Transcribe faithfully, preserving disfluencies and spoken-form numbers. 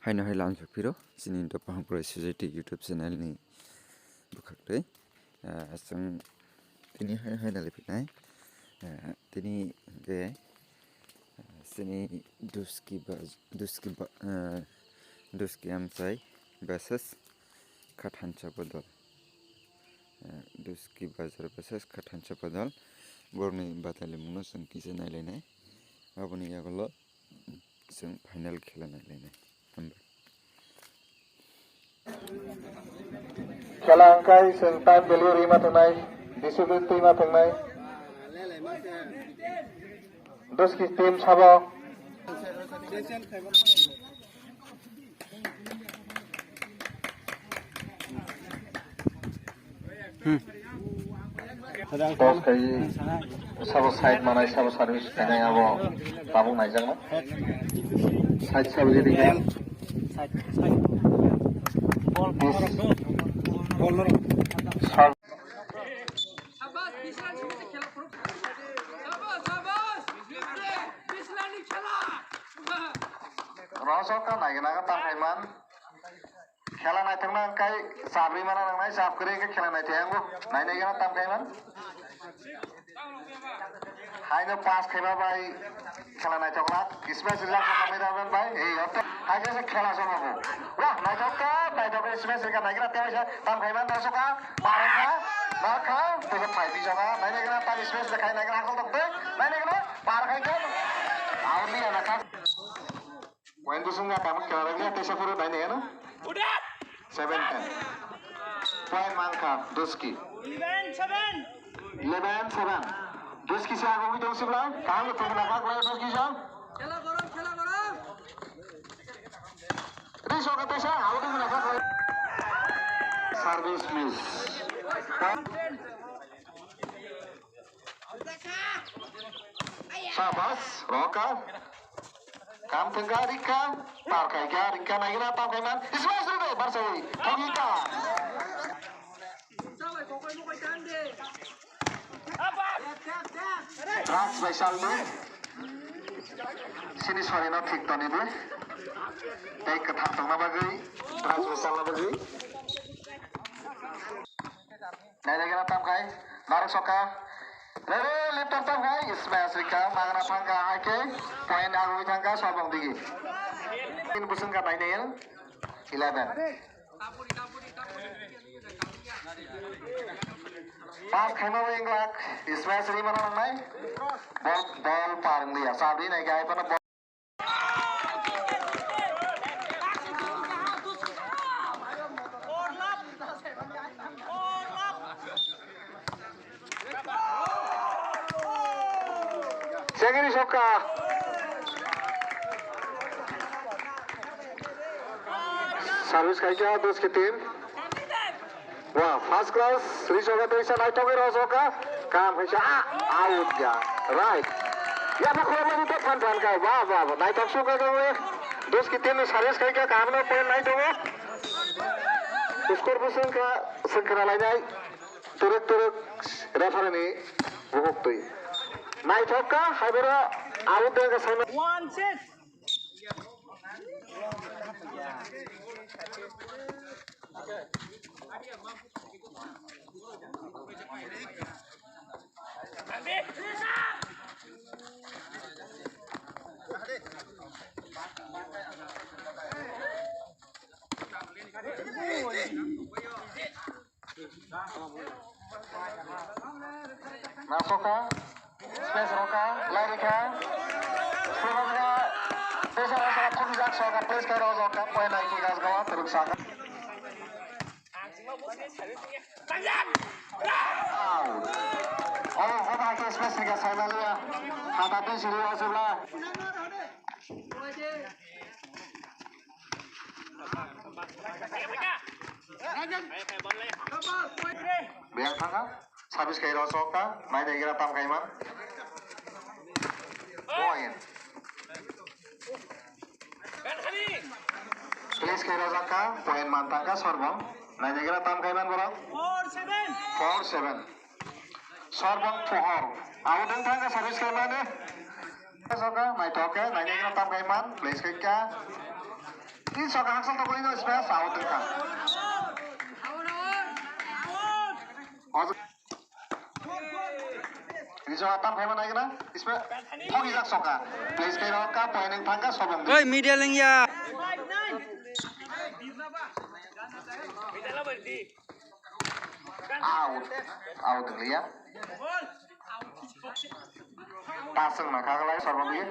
Haino hai lamsa phiro chini Dophang Pro Society YouTube channel ni bwkhak twi. Ah, chwng tini hai hai nalai phinai. Ah, tini hwnkhe, ah, chini Duski Baj-, Duski Ba-, ah, Duski Amchai versus Khathancha Bodol. Ah, Duski Bazar versus Khathancha Bodol. Borokni batalimungno chwng kisa nailainai. Aboni yagulo chwng final khela nailainai. Hambai. Khela hwnkhe chwng time value rima thangnai, discipline twima thangnai. Duski team sabo. Toss khai sabo side manai, sabo service khainai abo tabuk naijakno. Side sabo jadi kha. Ball, ball, ball. Rosok ka naigena ka tangkhaiman. Khela naithokna hwnkhe chap ri mana nangnai, chap kwrwi hwnkhe khela naithai ango. Nainai gana tam khaiman. Haino pass khaiba bai khela naithokna. Smash rijak kha Kamiraban bai. Ei, otte. Hai khe khela somo bo. Wah, naithok kha, naithok kha, smash rijak naigra te waisa tam khaiman da soka. Parang kha, ma kha, tesa phai bi soka. Nainai gana tam smash de khai naigra hakol tok de. Nainai gana par khai kha. Aur liya na kha. Point bwswk wngkha, tamo khela rwgya, teisa phuru daini heno? Seven ten. Point mankha, Duski. Eleven seven. Eleven seven. Duski se agogwi tong sibla, kaham khe thwngna kha, kwlai Duski sa. Khela gorom, khela gorom. Ri soka teisa, abo thwngna kha, kwlai. Service miss. Point. Sabas, roka. Kam thwngkha, rikha. Par khaikha, rikha, naigina, tam khaiman. Smash ride, barsai. Thongika. Drugs bai saldi. Sini sorry no thik toni di. Tei kwthang tongna bagwi. Drugs bai salna bagwi. Nainai gana tam khai, narwk soka. Rere, left arm tam khai, smash rikha, magna thangkha, hai khe, point agwi thangkha, Sorbong digi. Tin bwswng kha nainai, eleven. Pass khaima bo inglak, smash ri mana nangnai. Ball, ball par wng liya, sabri nai khe hai phano ball. Chengri sokha. Service khaikha Duski team. Wah, first class, Risoka teisa naithok wi rosokha. Kam khaisa, ah, out ya. Right. Ya, ba khulai mani to phan phan kha. Wah, wah, wah. Naithok sokha kha wi. Duski team ni service khaikha, kam no point naithogo. Score bo swngkha, swngkhna lainai. Turuk turuk referee ni buhuk twi. Naithok kha, hai boro out de kha sana. One six. Nasoka, space roka, lairikha, sibakha, desa rasa thokjak soka, please khe rojak ka, point nai ki gas gawa, turuk saka. Out. Oh, hoba ke space rika, saimaliya, hata tin siri osubla. Biang thangkha, service khairok sokha, mai daigira tam khaiman. Point. Please khairok jakha, point man thangkha Sorbong. Mai daigira tam khaiman borok. Four seven. Four seven. Sorbong Pohor. Abo deng thangkha service khaimani. Soka, naithok khe, nainai gana tam khai man, place khaikha. Tin soka haksal tokoi no space out wngkha. Rijok atam phaiba nai gana space thok ijak soka. Please kei rok ka point wng thangkha sobong. Oi, media lengya. Out. Out wngya. Pass wngna kha glai sobong ye.